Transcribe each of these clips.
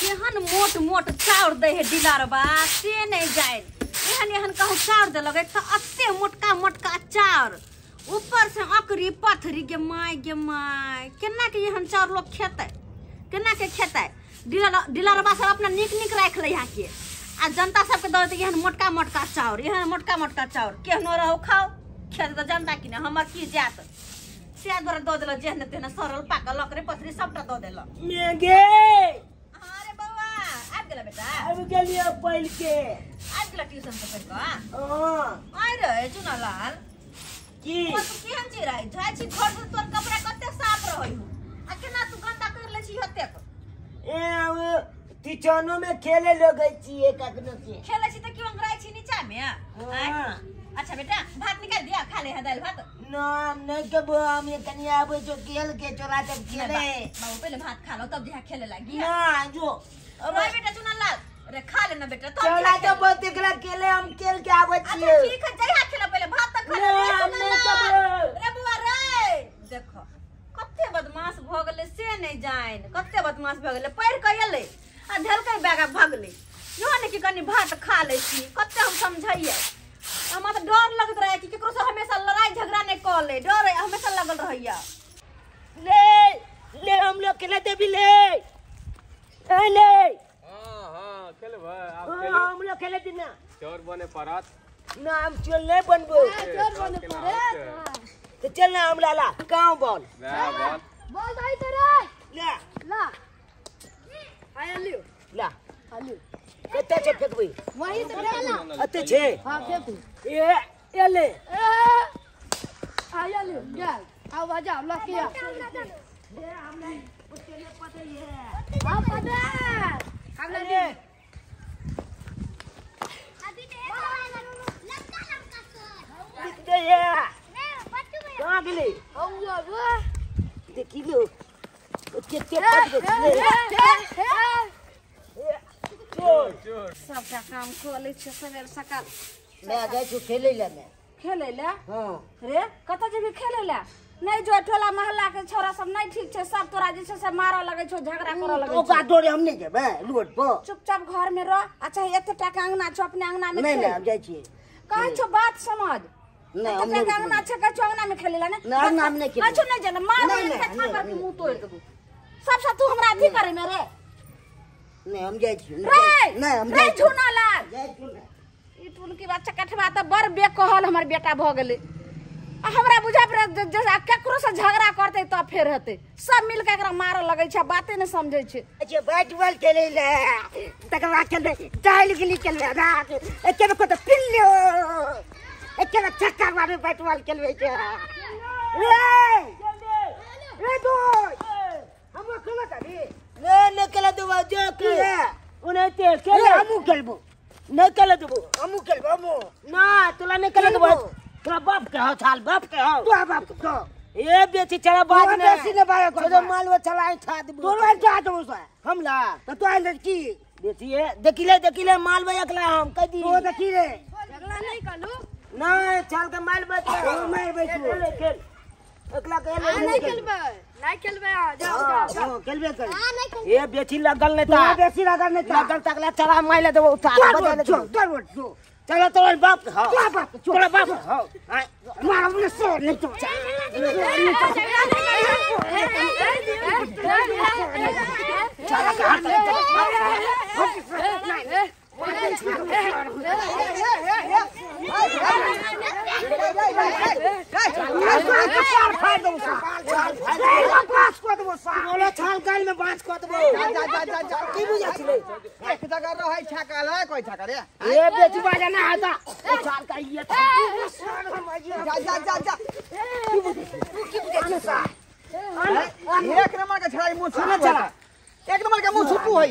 केहन मोट मोट चाउर दै है डीलरबा से नहीं जाए। एहन एहन कहूँ चाउर देलक तऽ एते मोटका मोटका चाउर, ऊपर से अकरी पथरी। गे my गे my, केना के एहन चाउर लोग खेतै, केना के खेतै? डीलरबा सब अपना नीक नीक राखि लै यहाँ के, आ जनता सबके दऽ देतै एहन मोटका मोटका चाउर, एहन मोटका मोटका चाउर। केहनो रहो खाओ, खेत तऽ जनता की नहि, हमर की जायत? से दुआरे दऽ देलक जेहन तेहन सड़ल पाकल अकरे पथरी सबटा दऽ देलक। मेगे अरे बौआ आबि गेला बेटा? आबि गेलियै पढ़ि के। आबि गेला ट्यूशन से पढ़ि कऽ? हँ। आइ रे चुनालाल, की तू केहन छी रे? जाइ छी घर से तोर कपड़ा कते साफ रहै हो, आ केना तू गंदा कर लै छी हतेक? ए टीचनो में खेले लगै छियै कखनो के। खेलै छी तऽ क्यों अंगराइ छी नीचा में? हाँ। अच्छा बेटा भात निकाल दिया, खा ले है दालि भात। ना हम नहीं खेबो, हम ये कनी आबै छौ खेल के चोरा सब खेले। बाबू पहले भात खा लो तब जहाँ खेले लागी। ना जो अरे बेटा चुनालाल रे खा लेना बेटा तब चोरा तो बहुत एकरा खेले, हम खेल के आबै छियै। अच्छा ठीक है, जइहा खेले पहले भात त खा ले। ना हम नहीं खेबो। रे बुआ रे देखो कते बदमाश भ गेलै से नहीं जान, कते बदमाश भ गेलै। पढ़ के एलै आ धेलकै बैग आ भगलै। इहो ने कि कनी भात खा लै छी, कते हम समझैयै। हमरा तऽ डर लगैत रहै कि केकरो से हमेशा लड़ाई झगड़ा नहीं कऽ ले, डर हमेशा लगल रहैया। ले ले हम लोग खेले देबी ले ए ले। हां हां खेलबै आप? खेलू, हम लोग खेले दिना। चोर बने पड़त ना, हम चोर नहीं बनबो। चोर बने पड़त तो चल ना हम लाला गांव बॉल ना बॉल बॉल दाई तोरे ला ला आया लियो ला आलियो। कते छै फेकबै? वही से फेकला। अते छै? हां फेकू। ए ए ले ए आया लियो जा आ वजा लकिया ले हमरा ओते पता है। हां पता हमरा ले अभी दे लड़का लड़का सर दिख दे ये कहां गेलै? हम बाबू देखी लो केते पट गेलै। सबटा काम कऽ लै छियै सवेर सकाल। मैं जाइ छी खेलै लए। मैं खेलै लए? हां। रे कतऽ जेबही खेलै लए? नहीं जो टोला मोहल्ला के छोरा सब नहीं ठीक छै, सब तोरा जे छै से मारऽ लगै छौ, झगड़ा करऽ लगै छौ। ओकरा डरे हम नहीं जेबै रोड पर। चुपचाप घर में रह। अच्छा एते टा के अंगना छौ, अपने अंगना में नहीं खेल। नहीं हम जाइ छी। कहै छौ बात समझ। नहीं हम एते टा के अंगना छै, कहै छौ अंगना में खेलै लए? नहीं अंगना में नहीं खेलबै। अच्छा नहीं जेना मार नहीं, के थापर के मुंह तोड़ देबौ। सबसे तू हमरा अथी करे में रे। नहीं हम जाइ छी। नहीं हम जाइ चुनालाल जाइ छी ना। ई टुनकी बच्चा कठवा तऽ बड़ बेकहल हमर बेटा भऽ गेलै। आ हमरा बुझा पड़े जे केकरो से झगड़ा करतै तब फेर हेतै। सब मिल के एकरा मारऽ लगै छै, बाते नहि समझै छै। अच्छा बैट बॉल खेलै ले तकर बाद खेलबै दालि गिल्ली खेलबै, रात एके बेर कतऽ पिल्लो एके बेर छक्का मारबै बैट बॉल खेलबै छै। रे रे दोस्त हमरो खेलत अभी ले ले खेला देबो जो के ओनाहिते खेले। हमहूँ खेलबो। नहीं खेले देबो हमहूँ खेलबो हमहूँ। ना तोला नहीं खेले देबो, तोरा बाप के हो छाल बाप के हो तोरा बाप के हो। ए बेची चला बाज ने बेसी ने बाज तो मालवा चला ठा देबो तोरा ठा देबो से हमला त तो आइल की बेची ए देखिले देखिले मालवा एकला हम कह दी तो देखी रे झगड़ा नहीं कलू नहीं छाल के माल बच ओ मार बैठो खेल एकला के ले नहीं खेलबै नहीं खेलबै जाओ जाओ हां खेलबे कर। हां नहीं खेलबै। ए बेची लगल नहीं ता तो बेसी लगल नहीं ता लगल तकला चला माइला देबो उठा बदल चल चल चलो तोर बाप हां तोरा बाप तोरा बाप हां मार हमने सो नहीं तो चला के हाथ एक नंबर के छड़ाई मुंह चला, एक नंबर के मुंह छुपू है।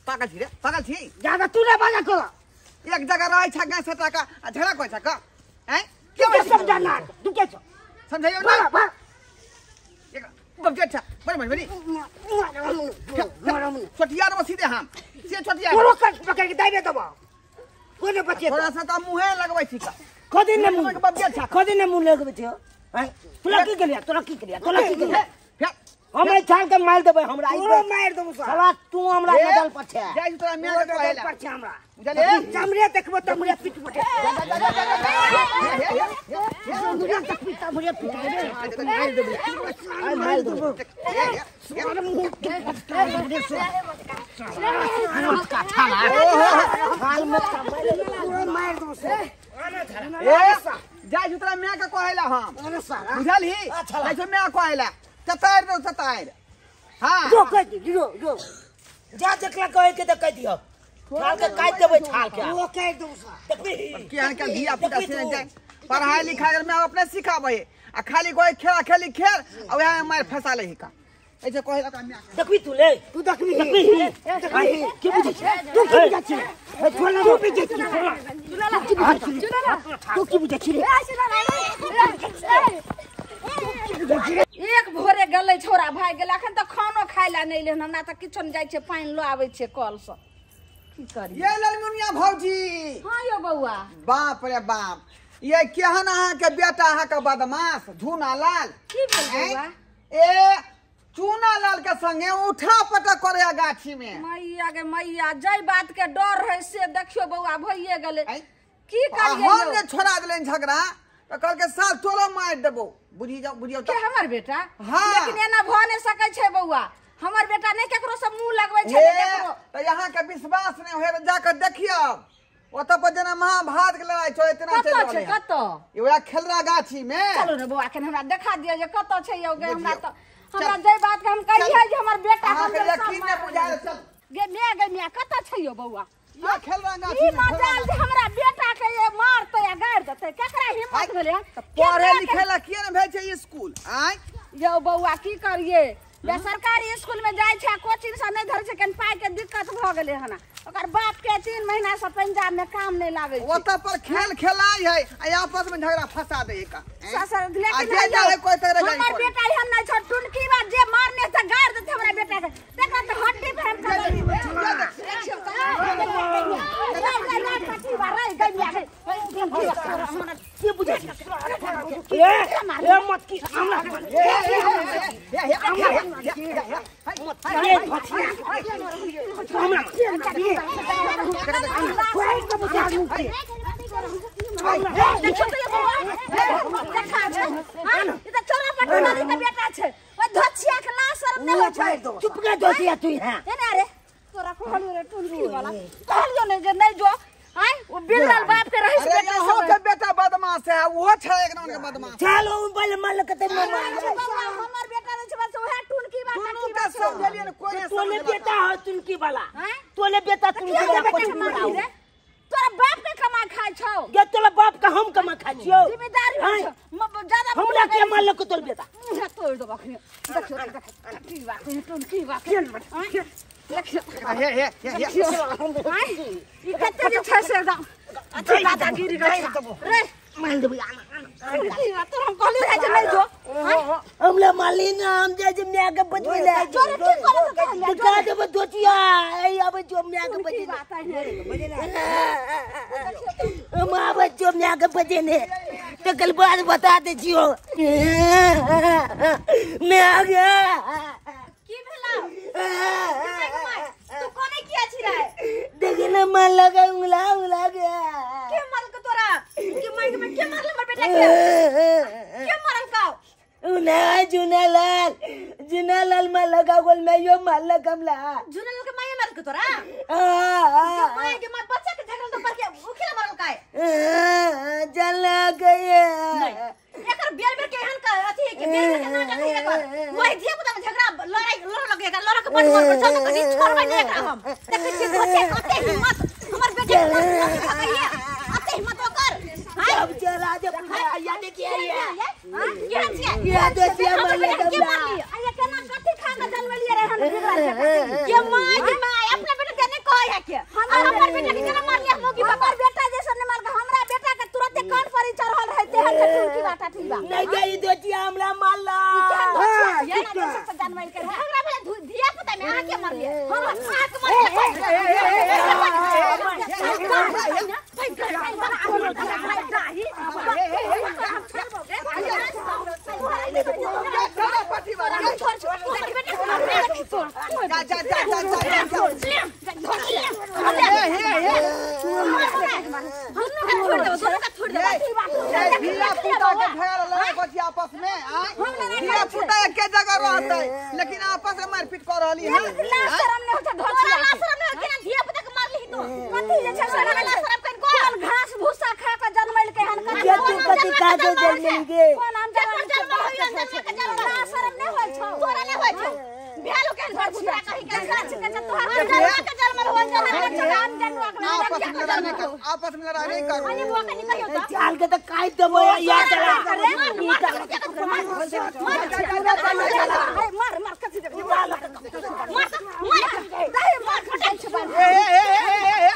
पागल छी रे, पागल छी। ज्यादा तू ना बाजा कर। एक जगह रहै छ गाय सटा का आ झगड़ा करै छ का? हैं के समझाना तू के समझाइयो ना एक बब अच्छा बड़ी बड़ी छोटिया रे सीधे हम से छोटिया तोरो कट पकड़ के दाबे दबा कोने बचे थोड़ा सा त मुहे लगबै छी का कदी ने मुंह बब अच्छा कदी ने मुंह लगबै छी हैं तोरा की केलिया तोरा की केलिया तोरा की केलिया हमरा छाल के मार देबै हमरा तोरो मार देबो साला तू हमरा नदल पर छे जाय तोरा मार के कहेला पर छे हमरा बुझलिए चमड़े देखबो तमड़े पीट बटे चमड़े पीट मार देबो मार देबो मार देबो ए जाय तोरा मार के कहेला हम बुझलही जाय छो मार कहेला चतार दो चतार हां जो कह दी जो जो जा देखला कहे के त कह दियो छाल के काट देबै छाल के वो कह दो सा देखबी केहन के धिया पुता से जाय पढ़ाई लिखाई में अपने सिखाबै आ खाली कोई खेला खेली खेल आ वह मार फंसा ले का ऐसे कहे लगा देखबी तू ले तू देखबी देखबी के बुझै छी तू की बुझै छी ए छोला तू बुझै छी तू की बुझै छी रे एक भोरे गेलै छोरा भाग गेलै अखन तऽ खानो खाय ला नहि एलै हन हमरा तऽ किछो नहि जाइ छै पानि लऽ आबै छै कल से की करी ये ललमुनिया भौजी हाँ यौ बौआ बाप रे बाप ये केहन अहाँ के बेटा अहाँ के बदमाश झूना लाल की भेल बौआ ए चूना लाल के संगे उठा पटक करे गाछी में मैया गे मैया जै बात के डर है से देखियो बौआ भइए गेलै की करियै हम ने छोड़ा देलनि झगड़ा त कहल के साल तोरो मार देबो बुझी जाओ बुझियो के हमर बेटा हाँ। लेकिन एना भ नै सकै छै बौआ हमर बेटा नहीं केकरो से मुंह लगबै छै केकरो त यहाँ के विश्वास नहीं होय जाकर देखियो ओत पर जना महाभारत के लड़ाई चले इतना चल कत छै कत ये वह खेलरा गाछी में चलो ने बौआ के हमरा देखा दियो जे कत छै यौ गे हमरा त हमरा जै बात के हम कहियै जे हमर बेटा हम यकीन नै बुझायल चल गे मे गे मे कत छै यौ बौआ ये खेलरा गाछी ई मजाल जे हमरा बेटा के ये मारतै आ गारि देतै केकरा हिम्मत भेलै पढ़े लिखे ला किया ने भेज छै स्कूल आय यौ बौआ की करियै बे सरकारी स्कूल में जाय छै कोचिंग से नहीं धरे छै कन पाई के दिक्कत भ गेलै हन ओकर बाप के 3 महीना से पंजाब में काम नहीं लागै छै ओत पर खेल खेलाय है आ आपस में झगड़ा फंसा दे का ससुर लेकिन जे जाए कोई तरह हमर बेटा एहन नहीं छै टुनकी बात जे मारने से गारि देतै हमरा बेटा के देखा त हड्डी पर हम कर के बुझै छी ए ए मत की हमरा ए चुप कर दोसिया तू हां अरे तोरा कहलियो रे टुनकी वाला कहलियो ने जे नहीं जो आय वो बिगड़ल बाप के रहिस बेटा हो के बेटा बदमाश है वो छै एक नाम के बदमाश चलो बल मल के ते हमर बेटा रे छै बस ओहे टुनकी वाला दुनू के समझलिए ने कोई तोले बेटा हो टुनकी वाला तोले बेटा टुनकी वाला कुछ नहीं तोरा बाप के कमा खाय छौ गे तोला बाप के हम कमा खाय छियो जिम्मेदारी हो छौ ज्यादा हमरा के मारल को तोल बेटा मुंह तोड़ देबो अखनी देखियो की बात टुनकी बात देखियो हे हे हे ई कते जे छै से एकदम अथी दादागिरी रे मार देबो आना आना तोरा हम कहली रहे जे नहीं जो हमला मारली ना हम जे जे म्या के बचबै ले जोरे की करे तो कहलिया का देबो दोचिया ए आबै जो म्या के बचे हम आबै जो म्या के बचे ने तो कल बात बता दे छियो मैं आ गया की भेला तू कोने किया छी रे देखि ना मन लगा उंगला उंगला गया के मारल के तोरा के मार के के मारल हमर बेटा के के मारल का उना जुनालाल जुनालाल मार लगा गोल मैं यो मार लगा हमला जुनालाल के माया मारल के तोरा आ के माया के मार बच्चा के झगड़ा तो पर के उखिला मारल का जला गया नहीं एकर बेर बेर के एहन का अथी है के बेर बेर के नाटक है एकर वही धिया पुता में झगड़ा लड़ाई लड़ लगे एकर लड़ के बड़ मर पर चल कनी छोड़बै नहीं एकरा हम देखै छी बच्चे कते हिम्मत हमर बेटे के सकैया अते हिम्मत ओकर हां अब चला दे या देखिए हां केहन छियै या देखिए मार के मारली आया केना कथि खा के जनमलियै रे हन बिगड़ल के माय के माय अपना बेटा के नहीं कहै है के हमर बेटा के केना मारली हम की हमर बेटा जैसन नहीं मारल हमरा बेटा के तुरंते कान पर चढ़ल केहन छै टुनकी बा टाटी बा नहीं गई दोचिया हमरा मारला हां ये ना सब जानवर के झगड़ा भेल धिया पुता में अहाँ के मारलिए हम अहाँ के मारलिए। जा जा जा जा जा आपस में धिया पुता एके जगह रहतै लेकिन आपस में मारपीट कर रहली है। शरम नहीं होता धोछिया शरम नहीं होता धिया पुता के मारली तो कथि जे छै शरम कइन कोन घास भूसा खा के जनमैल के हन कथि का के जनमैल के कोन हम जन्म के जन्म शरम नहीं होय छौ तोरा नहीं होय छौ भेलो के घर भूसा कहि के गाछ के तोहर जन्म के जन्मल हो जन्म जन्म आपस में लड़ाई नहीं करो, आपस में लड़ाई नहीं करो। अरे बुआ कनी कहियो त चाल के त काट देबो यार चला मार मार मार कथि देख मार मार दे मार फटाइ छ बाल। ए ए ए ए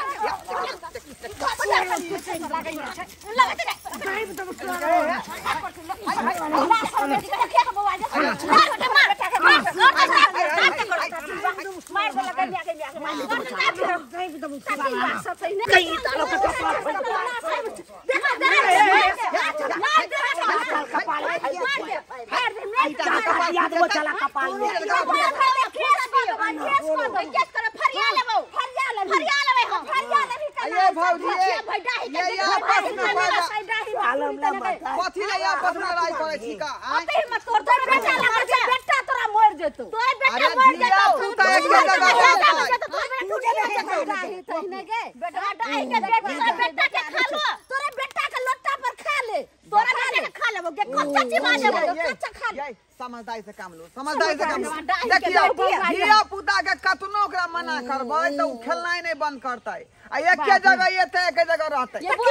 समझदारी से काम लो, समझदारी से काम लो। देखियो धिया पुता के कतनो ओकरा मना करबै त उ खेलनाइ नहीं बंद करतै आ एके जगह एते एके जगह रहतै। लेकिन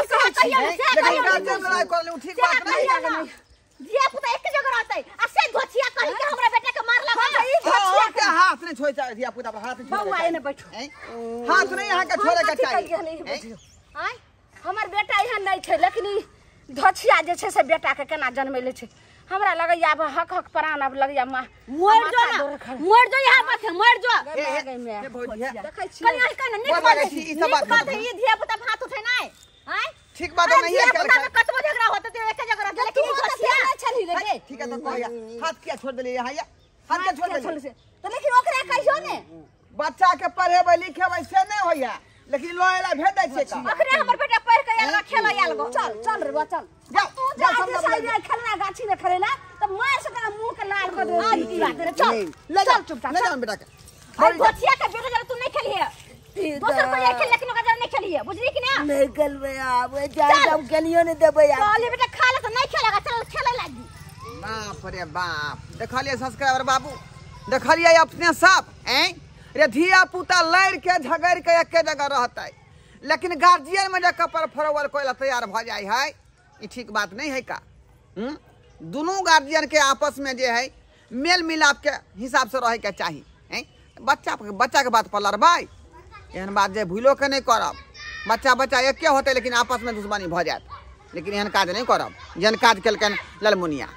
गार्जियन लड़ाई करले उ ठीक बात नहीं। धिया पुता एके जगह रहतै आ से धोछिया कहि के हमरा बेटा के मारला। हां के हाथ नहीं छोड़ चाहे धिया पुता पर हाथ नहीं छोड़े। बौआ एने बैठो, हाथ नहीं यहां के छोड़े के चाहिए। आय हमर बेटा एहन नहीं छै लेकिन धोछिया जे छै से बेटा के केना जनमैले छै। हमरा लगैया आब हक हक प्राण अब लगैया मां मर जो ना मर जो यहाँ पर मर जो देखै छी कनी कनी नीक बात है ई सब बात है। ई धिया पुता हाथ उठे नै आय ठीक बात नहीं है। धिया पुता में कतबो झगड़ा होत त एके जगह रहत लेकिन ई धोछिया नै छली रे। ठीक है तो कहया हाथ किया छोड़ देली यहाँ हाथ के छोड़ देली त लेकिन ओकरा कहियो ने बच्चा के पढ़ेबै लिखेबै से नै होइया लेकिन लोएला भेज दै छै का। अखने हमर बेटा पढ़ के आयल खेल आयल गो। चल चल रे बा चल तू जा जे खेलना गाछी में खेलेला त मार से तोरा मुंह के लाल कर दे। आज की बात रे चल ले जा चुपचाप ले जा बेटा के। अरे धोछिया के बेटा जरा तू नहीं खेलिए दोसर कोई खेल लेकिन ओकरा जरा नहीं खेलिए बुझली कि ना। नहीं खेलबै आब जाय हम खेलियो नहीं देबै आब। चल बेटा खा ले त नहीं खेलेगा चल खेले लागी। बाप रे बाप देखलिए सब्सक्राइबर बाबू देखलिए अपने सब हैं रे धिया पुता लड़ के झगड़ के एके जगह रहतै लेकिन गार्जियन में जे कपर फरवल कोई तैयार भ जाय है ई ठीक बात नहीं है का। दोनों गार्जियन के आपस में जे है मेल मिलाप के हिसाब से रहे के चाही। बच्चा बच्चा के बात पर लड़बै एहन बात जे भूलो के नहीं करब। बच्चा बच्चा एके होते लेकिन आपस में दुश्मनी भ जायत लेकिन एहन काज नहीं करब जेहन काज केलकनि ललमुनिया।